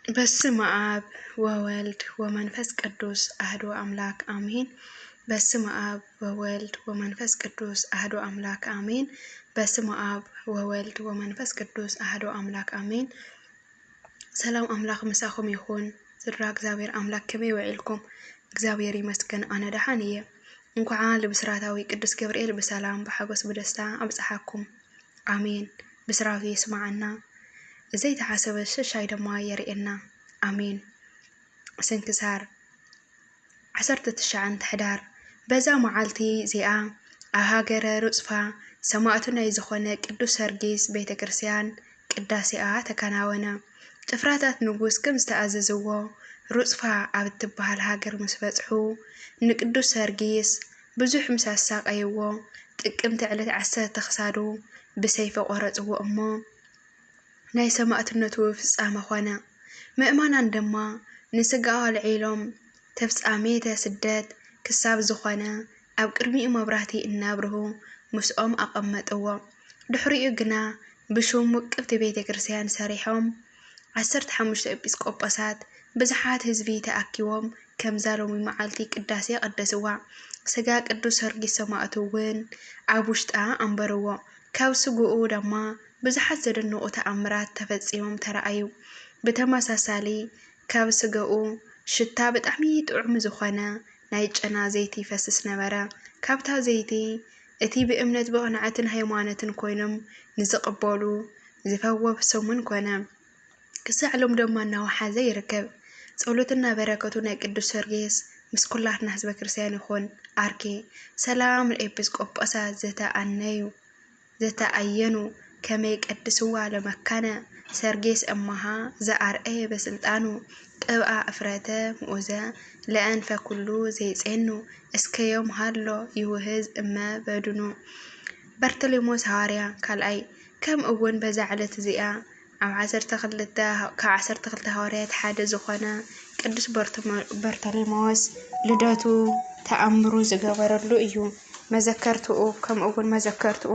በስመ አብ ወወልድ ወመንፈስ ቅዱስ አህዶ አምላክ አሜን። በስመ አብ ወወልድ ወመንፈስ ቅዱስ አህዶ አምላክ አሜን። በስመ አብ ወወልድ ወመንፈስ ቅዱስ አህዶ አምላክ አሜን። ሰላም ኣምላኽ ምሳኹም ይኹን። ስድራ እግዚኣብሔር ኣምላክ ከመይ ውዒልኩም? እግዚኣብሔር ይመስገን ኣነ ደሓን እየ። እንኳዓ ልብስራታዊ ቅዱስ ገብርኤል ብሰላም ብሓጎስ ብደስታ ኣብጽሓኩም። ኣሜን። ብስራቱ ይስማዓና፣ ዘይተሓሰበ ሸሻይ ድማ የርእየና። ኣሜን። ስንክሳር ዓሰርተ ትሽዓተ ሕዳር። በዛ መዓልቲ እዚኣ ኣብ ሃገረ ሩጽፋ ሰማእቱ ናይ ዝኾነ ቅዱስ ሰርጊስ ቤተ ክርስቲያን ቅዳሴኣ ተከናወነ። ጭፍራታት ንጉስ ከም ዝተኣዘዝዎ ሩጽፋ ኣብ እትበሃል ሃገር ምስ በጽሑ ንቅዱስ ሰርጊስ ብዙሕ ምስ ኣሳቀይዎ ጥቅምቲ ዕለት ዓሰርተ ክሳዱ ብሰይፊ ቆረጽዎ እሞ ናይ ሰማእትነቱ ፍጻመ ኾነ። ምእመናን ድማ ንስጋኡ ኣልዒሎም ተፍጻሜተ ስደት ክሳብ ዝኾነ ኣብ ቅድሚኡ መብራህቲ እናብርሁ ምስኦም ኣቐመጥዎ። ድሕሪኡ ግና ብሹም ውቅብቲ ቤተ ክርስቲያን ሰሪሖም ዓሰርተ ሓሙሽተ ኤጲስቆጶሳት ብዙሓት ህዝቢ ተኣኪቦም ከምዛ ሎሚ መዓልቲ ቅዳሴ ቀደስዋ። ስጋ ቅዱስ ሰርጊስ ሰማእቱ እውን ኣብ ውሽጣ ኣንበርዎ። ካብ ስግኡ ድማ ብዙሓት ዘደንቑ ተኣምራት ተፈጺሞም ተራእዩ። ብተመሳሳሊ ካብ ስገኡ ሽታ ብጣዕሚ ጥዑም ዝኾነ ናይ ጨና ዘይቲ ይፈስስ ነበረ። ካብታ ዘይቲ እቲ ብእምነት ብቕንዕትን ሃይማኖትን ኮይኖም ንዝቕበሉ ዝፈወሶምን ኮነ። ክሳዕ ሎም ድማ እናወሓዘ ይርከብ። ጸሎትና በረከቱ ናይ ቅዱስ ሰርጌስ ምስ ኩላትና ህዝበ ክርስቲያን ይኹን። ኣርኬ ሰላም ንኤጲስቆጶሳት ዘተኣነዩ ዘተኣየኑ ከመይ ቀድስዋ ለመካነ ሰርጌስ እማሃ ዘኣርአየ በስልጣኑ ቅብኣ እፍረተ ምኡዘ ለእንፈ ኩሉ ዘይጼኑ እስከ ዮም ሃሎ ይውህዝ እመ በድኑ። በርተሌሞስ ሃዋርያ ካልኣይ። ከም እውን በዛ ዕለት እዚኣ ኣብ ዓሰርተ ክልተ ካብ ዓሰርተ ክልተ ሃዋርያት ሓደ ዝኾነ ቅዱስ በርተሞ- በርተሌሞስ ልደቱ ተኣምሩ ዝገበረሉ እዩ። መዘከርትኡ ከምኡ እውን መዘከርትኡ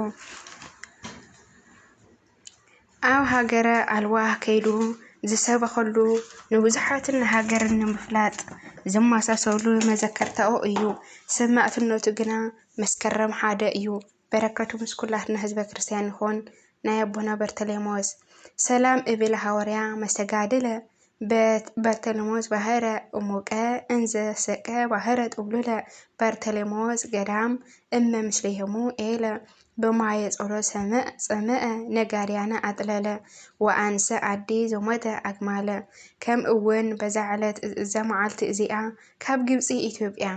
ኣብ ሃገረ ኣልዋህ ከይዱ ዝሰበኸሉ ንብዙሓትን ንሃገርን ንምፍላጥ ዝመሳሰሉ መዘከርታኡ እዩ። ሰማእትነቱ ግና መስከረም ሓደ እዩ። በረከቱ ምስ ኩላትና ህዝበ ክርስቲያን ይኹን። ናይ ኣቦና በርተሌሞስ ሰላም እብል ሃዋርያ መስተጋድለ በርተለሞስ ባህረ እሙቀ እንዘ ሰቀ ባህረ ጥብሉለ በርተለሞስ ገዳም እመ ምስሌሆሙ ኤለ በማየ ጸሎት ሰመ ጸመአ ነጋድያነ ኣጥለለ ወኣንሰ ኣዲ ዘሞተ ኣግማለ። ከም እውን በዛ ዕለት እዛ መዓልቲ እዚኣ ካብ ግብጺ ኢትዮጵያ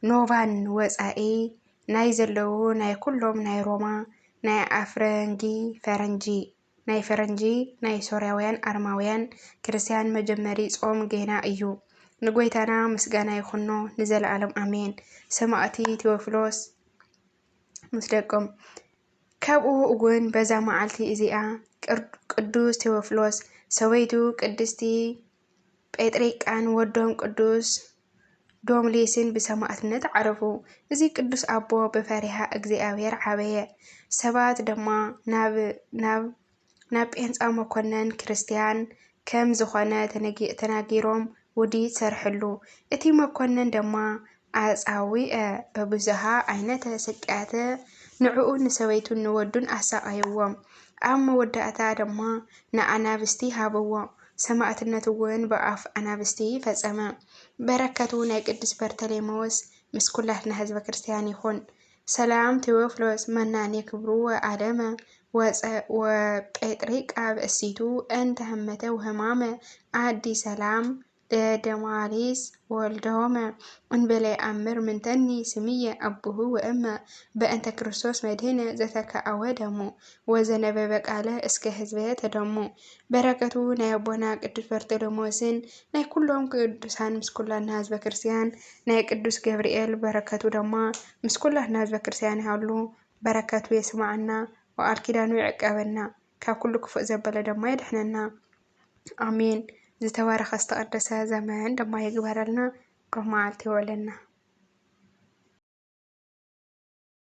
ኖባን ወጻኢ ናይ ዘለዉ ናይ ኩሎም ናይ ሮማ ናይ ኣፍረንጊ ፈረንጂ ናይ ፈረንጂ ናይ ሶርያውያን ኣርማውያን ክርስትያን መጀመሪ ጾም ጌና እዩ። ንጎይታና ምስጋና ይኹኖ ንዘለኣለም ኣሜን። ሰማእቲ ቴዎፍሎስ ምስ ደቆም። ካብኡ እውን በዛ መዓልቲ እዚኣ ቅዱስ ቴዎፍሎስ ሰበይቱ ቅድስቲ ጴጥሪቃን ወዶም ቅዱስ ዶምሌስን ብሰማእትነት ዓረፉ። እዚ ቅዱስ ኣቦ ብፈሪሃ እግዚኣብሔር ዓበየ። ሰባት ድማ ናብ ናብ ናብ ጴንጻ መኮነን ክርስትያን ከም ዝኾነ ተነጊ- ተናጊሮም ውዲት ሰርሕሉ። እቲ መኮነን ድማ ኣጻዊአ በብዝሃ ዓይነተ ስቅያተ ንዕኡን ንሰበይቱን ንወዱን ኣሳቐይዎም። ኣብ መወዳእታ ድማ ንኣናብስቲ ሃብዎ። ሰማእትነት እውን ብኣፍ ኣናብስቲ ፈጸመ። በረከቱ ናይ ቅዱስ በርተሌሞስ ምስ ኩላትና ህዝበ ክርስትያን ይኹን። ሰላም ቴዎፍሎስ መናኔ ክብሩ ወአለመ ወጸ ወጴጥሪቃ ብእሲቱ እንተ ህመተ ወህማመ አዲ ሰላም ለደማሊስ ወልዶመ እንበለ አምር ምንተኒ ስምየ አቡሁ ወእመ በእንተ ክርስቶስ መድህነ ዘተከአወ ደሙ ወዘነበበ ቃለ እስከ ህዝበ ተደሙ። በረከቱ ናይ ኣቦና ቅዱስ በርተሎሞስን ናይ ኩሎም ቅዱሳን ምስ ኩላትና ህዝበ ክርስትያን ናይ ቅዱስ ገብርኤል በረከቱ ድማ ምስ ኩላትና ህዝበ ክርስትያን ይሃሉ። በረከቱ የስማዓና ወቃል ኪዳኑ ይዕቀበና ካብ ኩሉ ክፉእ ዘበለ ድማ የድሕነና። ኣሜን። ዝተባረኸ ዝተቀደሰ ዘመን ድማ ይግበረልና። ብሩህ መዓልቲ ይውዕለና።